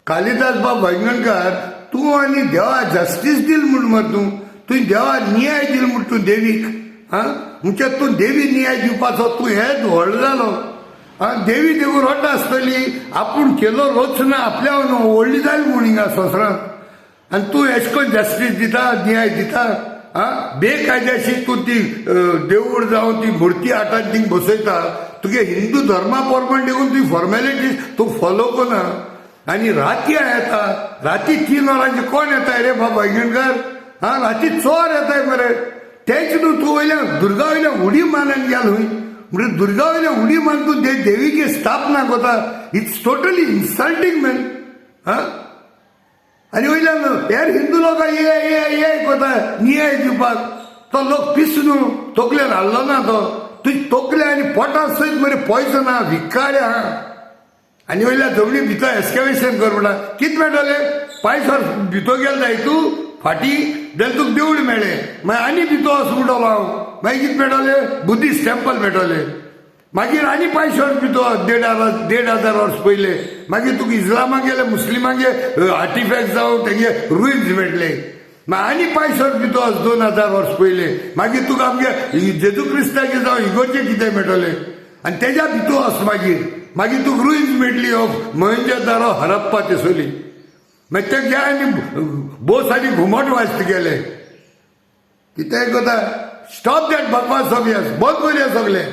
कालिदास बाब वायंगणकर, तूं आनी देवा जस्टीस दिल म्हूण मर तूं, तुवें देवा न्याय दिल म्हूण तूं देवीक. आं, म्हणजे तूं देवी न्याय दिवपाचो तूं हेच व्हडलो जालो. आं, देवी देवूर रडटा आसतली, आपूण केलो रोच ना आपल्या व्हडली जाली म्हूण हिंगा संवसारांत, आनी तूं एश करून जस्टीस दिता, न्याय दिता. आं, बेकायदेशीर तूं ती देवूळ जावन ती मुर्ती हाटात थिंग बसयता. तुगे हिंदू धर्मा प्रमाण देखून ती फॉर्मेलिटीज तूं फॉलो करना. आनी राती येता, राती 3 वरांचे कोण येता रे बाबा वायंगणकर? आं, राती चोर येताय मरे. तेच न्हू, तूं वयल्यान दुर्गा वयल्यान उडी मारून गेल हूंय, म्हणजे दुर्गा वयल्यान उडी मारून तूं देवीची स्थापना करता. It's totally insulting man. आं, आनी वयल्यान हेर हिंदू लोकां ये ये ये करता न्याय दिवपाक. तो लोक पिस न्हू, तकलेर हाडलो ना तो. तुजी तकले आनी पोटा सयत मरे पॉयजन आहा, विखारे आहा. आनी वयल्या जमनी भितर एस्केवेशन कर म्हणटा, कितें मेळटलें? 5 वर्स भितर गेले जाय तूं फाटीं जाल्यार तुका देवूळ मेळ्ळें, मागीर आनी भितर वच म्हणटलो हांव, मागीर कितें मेळटलें? बुद्धिस्ट टेम्पल मेळटलें. मागीर आनी 5 वर्स भितर 1500 वर्स पयले, मागीर तुका इस्लामाक गेले मुस्लिमांगे आर्टिफॅक्ट जावं तेंगे रुइन्स मेळटले. मागीर आनी 5 वर्स भितर 2000 वर्स पयले, मागीर तुका आमगे जेजू क्रिस्ताचे जावं इगोर्जे कितें मेळटलें. आनी तेज्या भितर वच, मागीर मागीर तुका रुइन्स मेळटली ऑफ मोहेंजोदारो हरप्पा तेसोली. मागीर ते घे आनी बोस आनी घुमट वाजत गेले. कितेंय करता, स्टॉप that बकवास ऑफ यस, बंद करुया सगळें.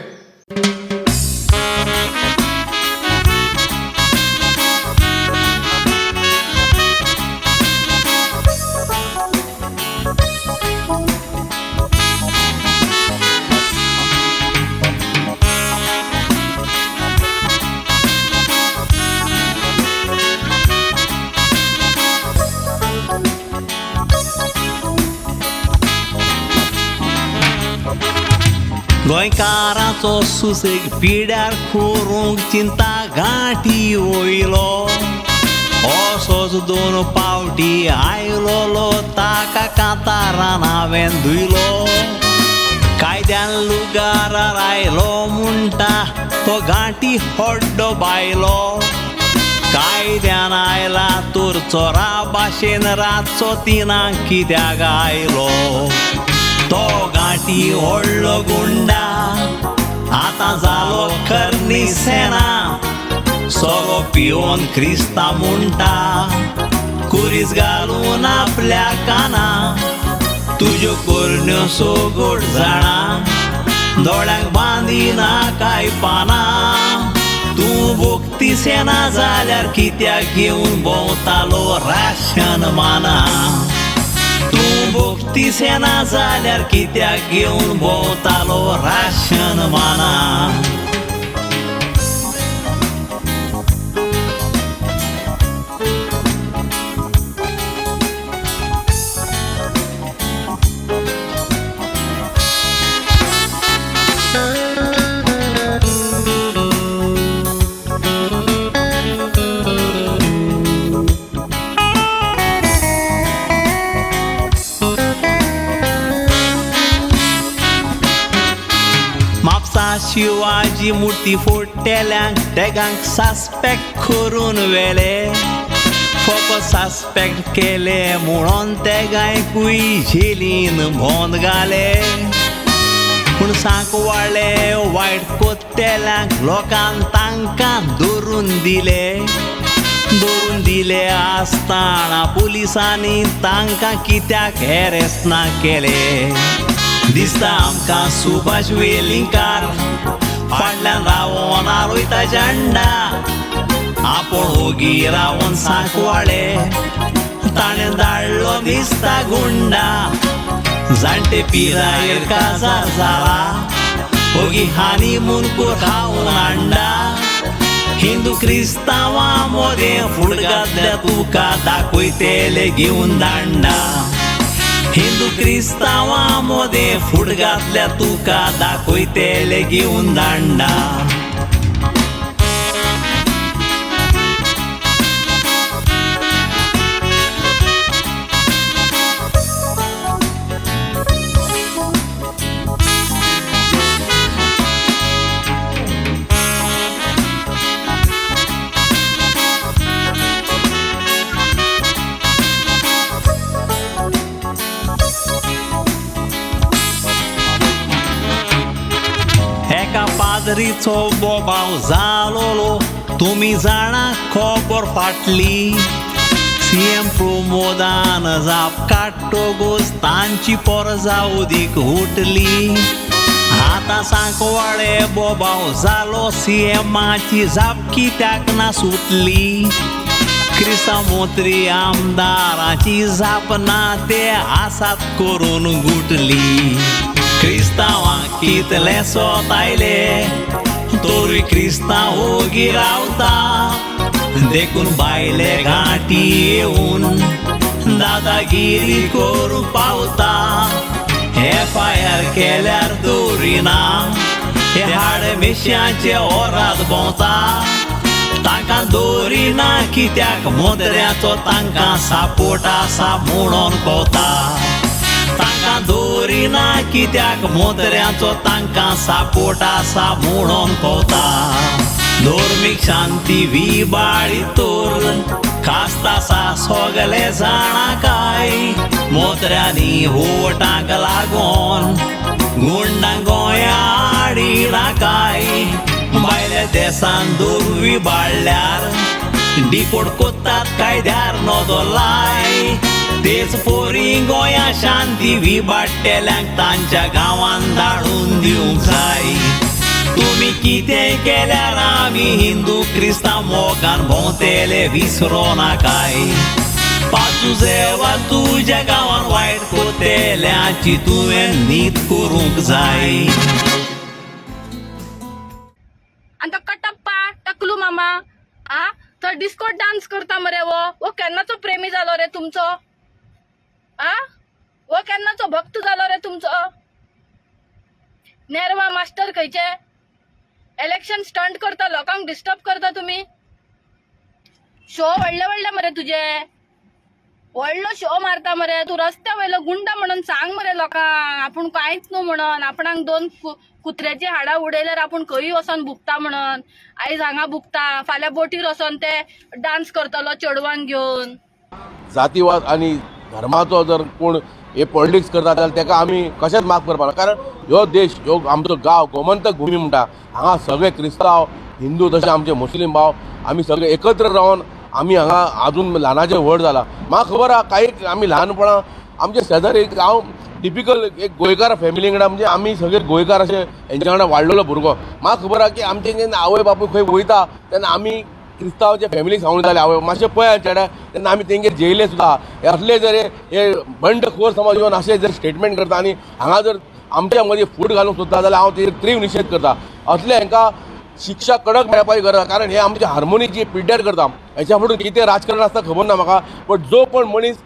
गोंयकाराचो सुसेग पिड्यार करूंक चिंता गांठी वयलो, असोच 2 पावटी आयलोलो ताका कांतारान हांवें धुयलो. कायद्यान लुगारार आयलो म्हणटा तो गांठी हड्डो बायलो, कायद्यान आयला तर चोरा भाशेन रातचो 3 कित्याक आयलो. तो गांठी व्हडलो गुंडा आतां जालो करणी सेना, सोरो पिवन क्रिस्ता म्हणटा कुरीस घालून आपल्या काना. तुज्यो करण्यो सगोड जाणा, दोळ्यांक बांदिना काय पानां. तूं भोगती सेना जाल्यार कित्याक घेवन भोंवतालो राशन माना. तूं भोगती सेना जाल्यार कित्याक घेवन भोंवतालो राशन माना. शिवाजी मुर्ती फोडटेल्यांक तेगांक सस्पेक्ट करून व्हेले, फकत सस्पेक्ट केले म्हणून तेगांकूय झेलीन भोंद घाले. पूण सांकवाळे वायट कोत्तेल्यांक लोकान तांकां धरून दिले, धरून दिले आसतना पुलिसांनी तांकां कित्याक एरेस्ट ना केले. दिसता आमकां सुभाष वेलिंगकार फाटल्यान रावोन आरोयता झेंडा, आपूण ओगी रावोन सांकवाळे ताणें धाडलो दिसता गुंडा. जाणटे पिरायेर काजार जाला ओगी हानी मुनकूर खावन हांडा, हिंदू क्रिस्तांवां मोदें फूट घातल्या तुका दाखयतले घेवन दांडा. हिंदू क्रिस्तांवां मोदें फूट घातल्या तुका दाखयतले घेवन दांडा. मोत्रीचो बोबाव जालोलो तुमी जाणा खबर फाटली. सीएम प्रमोदान जाप काडटकूच तांची पोरजा उदीक उठली. आतां सांकवाळे बोबाव जालो सीएमाची जाप कित्याक ना सुटली. क्रिस्तांव मोत्री आमदाराची जाप ना ते आसात करून गुटली. क्रिस्तांवांक कितले सोतायले तोरूय क्रिस्तांव ओगी रावता. देखून बायले गांठी येवन दादागिरी करूंक पावता. एफआयआर केल्यार दवरिना हे हाड मिश्यांचे ओराद भोंवता. तांकां दवरिना कित्याक मोदऱ्याचो तांकां सापोर्ट आसा म्हणून कोता. तांकां दवरिना कित्याक मोदऱ्याचो तांकां सापोर्ट आसा म्हणून कोता. धर्मीक शांती विबाळी तर खासतासा सगळे जाणा काय. मोत्र्यांनी वोटांक लागोन गुंडांक गोंया हाडिना काय. भायल्या देसान दुर्वी बाळल्यार डिपोर्ट कोत्तात कायद्यार नदो लाय. तेच पोरी गोंया शांती विबाडटेल्यांक तांच्या गांवान धाडून दिवंक जाय. तुमी कितें केल्यार आमी हिंदू क्रिस्तांव मोगान भोंवतेले विसरो नाकाय. पाचूजेवा तुज्या गांवान वायट कोतेल्याची तुवें न्हीद करूंक जाय. आनी तो कटप्पा टकलू मामा आ तो डिस्को डान्स करता मरे. वो वो केन्नाचो प्रेमी जालो रे तुमचो? आ वो केन्नाचो भक्त जालो रे तुमचो? नेरवा मास्टर खंयचे इलेक्शन स्टंट करता, लोकांक डिस्टर्ब करता तुमी. शो व्हडले व्हडले मरे तुजे, व्हडलो शो मारता मरे तूं. रस्त्या वयलो गुंडा म्हणून सांग मरे लोकांक, आपूण कांयच न्हू म्हणून. आपणाक दोन कुत्र्याची हाडां उडयल्यार आपूण खंयूय वचोन भुकता म्हणून. आयज हांगा भुकता, फाल्यां बोटीर वचोन ते डान्स करतलो चेडवांक घेवन. जातीवाद आनी धर्माचो जर कोण हे पॉलिटिक्स करता जाल्यार ताका आमी कशेंच माफ करपाक ना. कारण ह्यो देश, ह्यो आमचो गांव गोमंतक भुमी म्हणटा, हांगा सगळे क्रिस्तांव हिंदू तशें आमचे मुस्लीम भाव आमी सगळे एकत्र रावन आमी हांगा आजून ल्हानाचे व्हड जाला. म्हाका खबर आहा काही आमी ल्हानपणा आमचे शेजारी एक हांव टिपिकल एक गोंयकार फॅमिली वांगडा, म्हणजे आमी सगळे गोंयकार अशे हेंच्या वांगडा वाडलेलो भुरगो. म्हाका खबर आहा की आमचे जेन्ना आवय बापूय खंय वयता तेन्ना आमी क्रिस्तांवच्या फॅमिलीक सांगून जाले आवय मातशें पळय चेड्या, तेन्ना आमी तेंगेर जेयले सुद्दां. हे असले जर हे बंडखोर समाज येवन अशें जर स्टेटमेंट करता आनी हांगा जर आमच्या मदीं फूट घालूंक सोदता जाल्यार हांव तेजेर तीव्र निशेध करता. असले हांकां शिक्षा कडक मेळपाची गरज आसा. कारण हे आमचे हार्मोनी जी पिड्ड्यार करता हेच्या फुडें कितें राजकारण आसता खबर ना म्हाका, बट जो कोण मनीस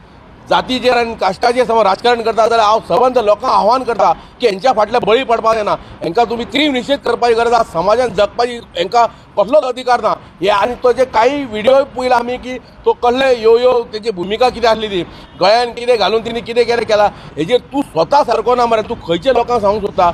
जातीचेर आनी काश्टाचेर समज राजकारण करता जाल्यार हांव सबंद लोकांक आव्हान करता की हेंच्या फाटल्यान बळी पडपाक जायना. हेंकां तुमी तीव्र निशेध करपाची गरज आसा. समाजान जगपाची हेंकां कसलोच अधिकार ना. हे आनी ताजे कांय व्हिडियो पळयला आमी की तो कसले यो यो तेजी भुमिका कितें आसली, ती गळ्यान कितें घालून तिणें कितें कितें केलां, हेजेर तूं स्वता सारको ना मरे, तूं खंयच्या लोकांक सांगूंक सोदता?